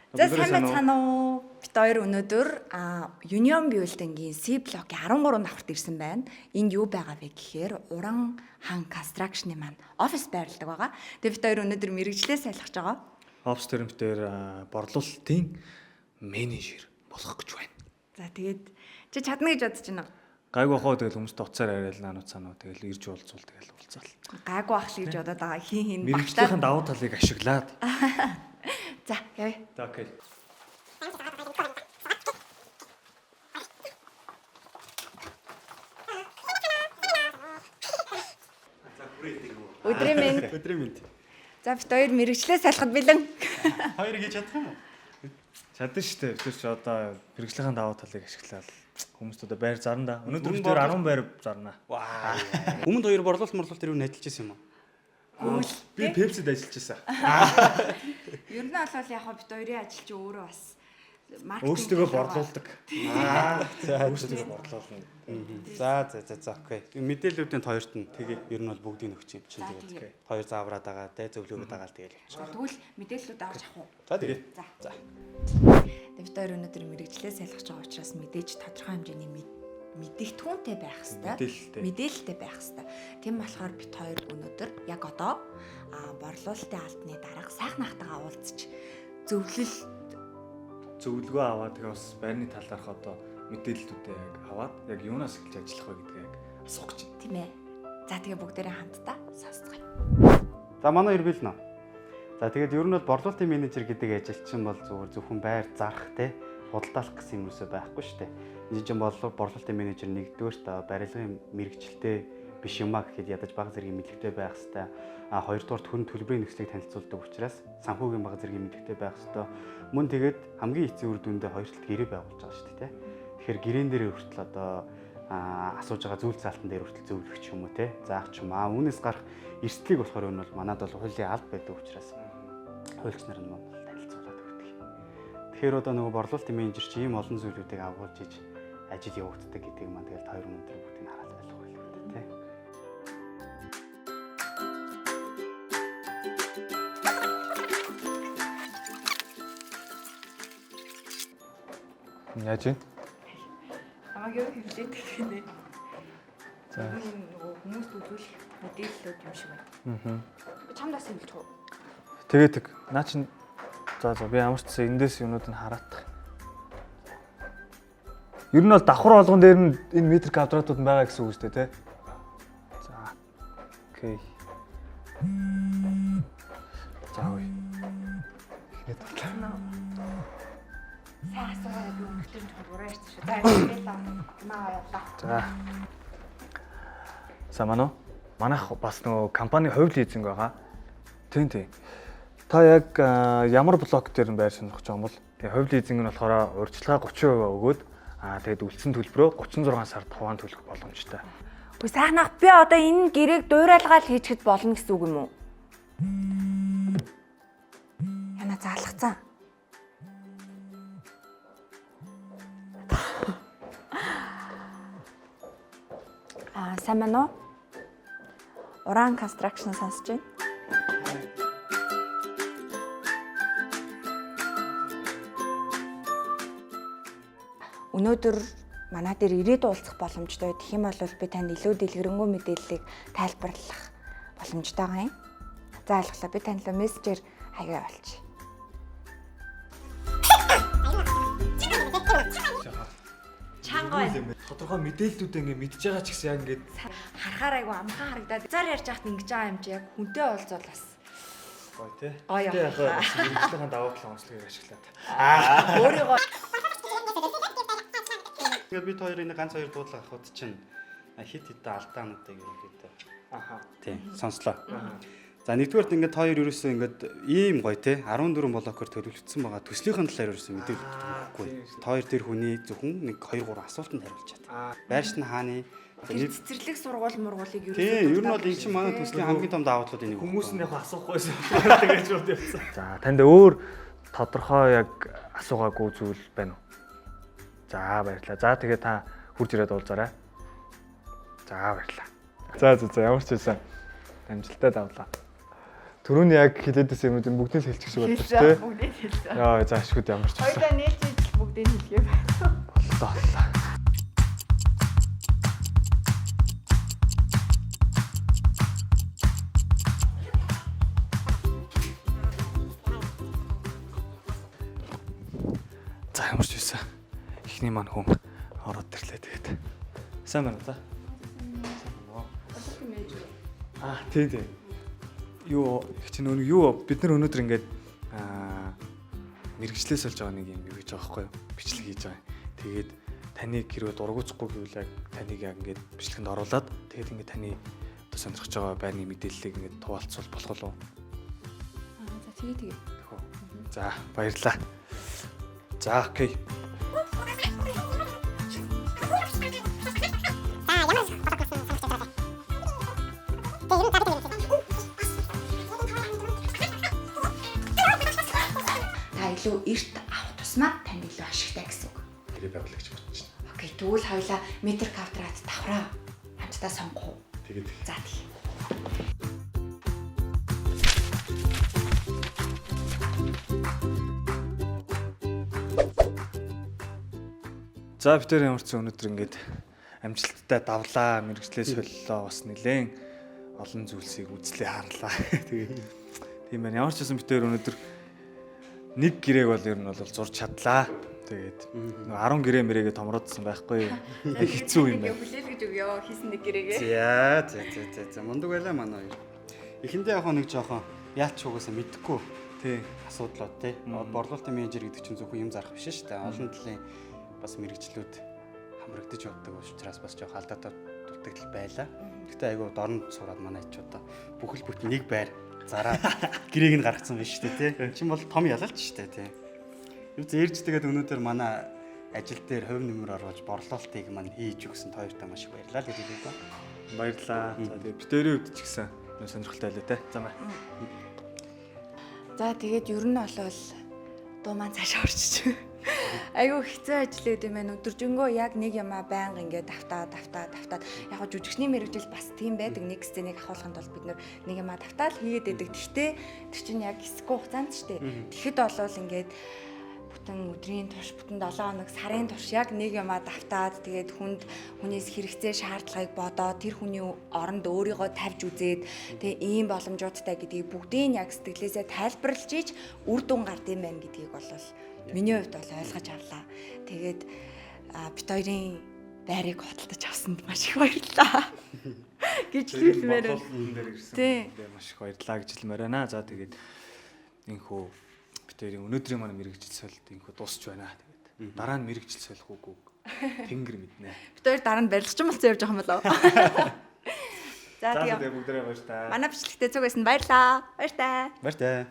За, сайн байцгаана уу? Бид хоёр өнөөдөр Union Building-ийн C блокийн 13 давхарт ирсэн байна. Энд юу байгаа вэ гэхээр Уран хан Construction-ы маань офис байрладаг байгаа. Тэгээ бид хоёр өнөөдөр мэргэжлээ солих байгаа. Офис төрөмт дээр борлуулалтын менежер болох гэж байна. За, тэгээд чи чадна гэж бодож байна уу? Гайгүй хоо, тэгэл хүмүүст уцаар яриад наануу цаануу, тэгэл ирж уулзвал тэгэл уулзаал. Гайгүй ах л гэж бодоод байгаа. Хин хин Мэргэжлийнхэн давуу талыг ашиглаад. За, явъя. За, okay. Өдрийн мэнд. Өдрийн мэнд. За, бид хоёр мэргэжлээ солиход бэлэн. Хоёр хийж чадах юм уу? Чадна шүү дээ. Тэр чи одоо мэргэжлийнхэн давуу талыг ашиглаад хүмүүст одоо байр зарна да. Өнөөдөр Өмнө бид тэр 10 байр зарна. Ваа. Өмнөд хоёр борлуулалт морлуулалт тэр юу ажиллаж байсан юм уу? Би Pepsi-д ажиллаж байсан. Ер нь бол яг хаа бид хоёрын ажил чи өөрөө бас маркетинг Өөрсдөө талаар борлуулдаг. За, Өөрсдөө борлуулна. За, okay. Мэдээллүүдийн хоёрт нь тэгээ ер нь бол бүгдийг нөхч юм чинь За, тэгээд тэгээ. хоёр заавраад байгаа те, зөвлөгөөд байгаа л тэгэл явчих. За, тэгвэл мэдээллүүд авч авах уу? За, тэгээ. За. За. Бид хоёр өнөөдөр мэргэжлээ солих байгаа учраас мэдээж тодорхой хэмжээний мэдэгдэхүүнтэй байх хэвээр. Мэдээлэлтэй. Мэдээлэлтэй байх хэвээр. Тийм болохоор бид хоёр өнөөдөр яг одоо борлуулалтын албаны дарга сайхан ахтайгаа уулзч зөвлөл Зөвлөгөө аваад, тэгээ бас байрны талаарх одоо мэдээллүүдээ яг аваад, яг юунаас эхэлж ажиллах вэ гэдгийг яг асуух гэж байна. Тийм ээ. За, тэгээ бүгдээрээ хамтдаа сонсцгоё. За, манай хоёр бэлнэ. За, тэгээд ер нь бол борлуулалтын менежер гэдэг ажил чинь бол зүгээр зөвхөн байр зарах те, худалдаалах гэсэн юм юусоо байхгүй шүү дээ. Энэ чинь бол борлуулалтын менежер нэгдүгээрт барилгын мэргэжилтэй биш юм а гэхэд ядаж бага зэргийн мэдлэгтэй байх хэвээр. А хоёрдугаарт хүн төлбөрийн нөхцөлийг танилцуулдаг учраас санхүүгийн бага зэргийн мэдлэгтэй байх хэвээр. Мөн тэгээд хамгийн эцсийн үр дүндээ хоёр талд гэрээ байгуулж байгаа шүү дээ те. Тэгэхээр гэрээн дээр хүртэл одоо асууж байгаа зүйл заалтан дээр хүртэл зөвлөх ч юм уу те, заах ч юм аа. Үүнээс гарах эрсдлийг болохоор энэ бол манад бол хуулийн алба байдаг учраас хуульч нар нь бол танилцуулаад өгдөг. Тэгэхээр одоо нөгөө борлуулалтын менежер чи ийм олон зүйлүүдийг агуулж иж ажил явагддаг гэдгийг маань тэгэл хоёр өнөөдөр бүгдийг нь хараад ойлгох байлгүй дээ те. Яаж вэ? Намайг юу хэвлээд гэх нэ. За. Энэ нөгөө хүмүүст үзүүлэх мэдээллүүд юм шиг байна. Аа. Чамд бас хэвлэх үү? Тэгээ тэг. Наа чин за, би ямар ч гэсэн эндээс юмнууд нь хараадах. Ер нь бол давхар болгон дээр нь энэ метр квадратууд нь байгаа гэсэн үг шүү дээ, тэ? За. Okay. За, үе. Эхнээд бодлоо. Сайн асуугаа, би өнөөдөр нь буруу ярьсан шүү. За, баярлалаа. Маа явлаа. За. За, манай манайх бас нөгөө компани хувь лизинг байгаа. Тийм. Та яг ямар блок дээр нь байр сонирхож байгаа юм бол? Тэгээ хувь лизинг нь болохоор урьдчилгаа 30% өгөөд, тэгээд үлдсэн төлбөрөө 36 сард хуваан төлөх боломжтой. Үгүй, сайхан ах, би одоо энэ гэрээг дуурайлгаал хийчихэд болно гэсэн үг юм уу? Яна заалгацсан. Сайн байна уу? Уран Construction сонсож байна. Өнөөдөр манай дээр ирээд уулзах боломжтой. Тэгэх юм бол би танд илүү дэлгэрэнгүй мэдээллийг тайлбарлах боломжтой байгаа юм. За, ойлголоо. Би танд л мессежээр хаягаа явуулчих. Чанга байна. Тодорхой мэдээллүүдээ ингээ мэдж байгаа ч гэсэн яг ингээд Харахаар айгу амхан харагдаад. Зар ярьж байхад ингэж байгаа юм чи яг хүнтэй уулзвал бас гоё те. Гоё. Тэгээ яг бас мэргэжлийн давуу талын онцлогийг ашиглаад. Өөрийгөө Тэгээд бид хоёр энэ ганц хоёр дуудлага авахд чинь хит хит алдаануудыг ерөнхийдөө тийм сонслоо. За, нэгдүгээрт ингээд хоёр ерөөсөө ингээд ийм гоё те, 14 блокоор төлөвлөсөн байгаа төслийнхэн талаар ерөөсөө мэдээлэл өгөхгүй. Та хоёр тэр хүний зөвхөн нэг 2 3 асуултанд хариулж чад. Байршин хааны тэр цэцэрлэг сургууль мургуулыг ерөөсөө Тийм, ер нь бол энэ чинь манай төслийн хамгийн том давуу талууд энийг. Хүмүүс нь яг асуухгүйсэн. Тэгээд шууд явсан. За, танд өөр тодорхой яг асуугаагүй зүйл байна уу? За, баярлалаа. За, тэгээ та хурж ирээд уулзаарай. За, баярлалаа. За, ямар ч байсан амжилттай давлаа. Түрүүний яг хэлээдээс юм уу бүгдийг л хэлчих шиг боллоо шүү дээ. Бүгдийг хэлсэн. Яа, за ашгүйд ямар ч байсан. Хоёулаа нээлж ижил бүгдийг хэлгээ байна. Боллоо боллоо. За ямар ч байсан. Эхний маань хүн ороод ирлээ тэгээд. Сайн байна уу та? Сайн байна уу? Аа, тий тий. Юу их чинь өнөө юу бид нар өнөөдөр ингээд мэргэжлээс болж байгаа нэг юм юу хийж байгаа байхгүй юу? Бичлэг хийж байгаа. Тэгээд таныг хэрвээ дургуутсахгүй гэвэл яг таныг яг ингээд бичлэгэнд оруулаад тэгээд ингээд таны одоо сонирхож байгаа байрны мэдээллийг ингээд хуваалцвал болох уу? Аа за тэгээ тэгээ. За баярлалаа. За окей. Та илүү эрт авах тусмаа танд илүү ашигтай гэсэн үг. Гэрээ байгуулагч бодож байна. Окей, тэгвэл хоёлаа метр квадрат давхраа хамтдаа сонгох уу? Тэгээд За тий. За бид тэр ямар ч өнөөдөр ингээд амжилттай давлаа, мэргэжлээ солилоо бас нэлээд олон зүйлсийг үзлээ харлаа. Тэгээд тийм байна. Ямар ч байсан бид тэр өнөөдөр нэг гэрээг бол ер нь бол зурж чадлаа. Тэгээд нөгөө 10 гэрээ мэрэгээ томроодсон байхгүй. Нэг хэцүү юм байна. Хүлээлгэж өгөө хийсэн нэг гэрээгээ. За за за за за мундаг байлаа манай хоёр. Эхэндээ яг нэг жоохон яалч угаасаа мэдэхгүй Тий. асуудлууд те. Борлуулалтын менежер гэдэг чинь зөвхөн юм зарах биш шүү дээ. Олон талын бас мэрэгчлүүд хамрагдаж явдаг учраас бас жоох алдаатай дутагдал байлаа. Гэтэ айгүй дорнд сураад манай ч одоо бүхэл бүтэн нэг байр зараад гэрээг нь гаргацсан биш шүү дээ те. Чин бол том ялалт шүү дээ те. Юу зээрж тэгээд өнөөдөр манай ажил дээр хувь нэмэр оруулж борлуулалтыг маань хийж өгсөн хоёртаа маш их баярлалаа л гэж хэлье доо. Баярлалаа. За тэгээд бид тэрийн хувьд ч гэсэн сонирхолтой байлаа те. За маа. За тэгээд ер нь бол дуу маань цаашаа орчиж. Айгүй хэцүү ажил байд юм байна. Өдөржингөө яг нэг юмаа байнга ингээд давтаад давтаад давтаад яг гоо жүжигчний мэргэжил бас тийм байдаг. Нэг сценийг ахуулахын тулд бид нэг юмаа давтаал хийгээд байдаг. Гэхдээ тэр чинь яг хэсэггүй хугацаанд ч дээ. Тэгэхэд болвол ингээд бүтэн өдрийн турш, бүтэн 7 хоног, сарын турш яг нэг юмаа давтаад тэгээд хүнд хүнээс хэрэгцээ шаардлагыг бодоод тэр хүний оронд өөрийгөө тавьж үзээд тэгээ ийм боломжуудтай гэдгийг бүгдийг яг сэтгэлээсээ тайлбарлаж ич үр дүн гард юм байна гэдгийг бол миний хувьд бол ойлгож авлаа. Тэгээд бит хоёрын байрыг худалдаж авсанд маш их баярлалаа гэж хэлмээр байна. дээр ирсэн. Тий. Тэгээ маш их баярлалаа гэж хэлмээр байна. За тэгээд энхүү бид хоёрын өнөөдрийн манай мэргэжил солилт энхүү дуусч байна. Тэгээд дараа нь мэргэжил солих үгүй тэнгэр мэднэ. Бит хоёр дараа нь барилгачин болсон явж байгаа юм болов. За За тэгээ тэгээд бүгдээрээ баяр таа. манай бичлэгтээ цуг байсан баярлалаа. Баяртай. Баяртай.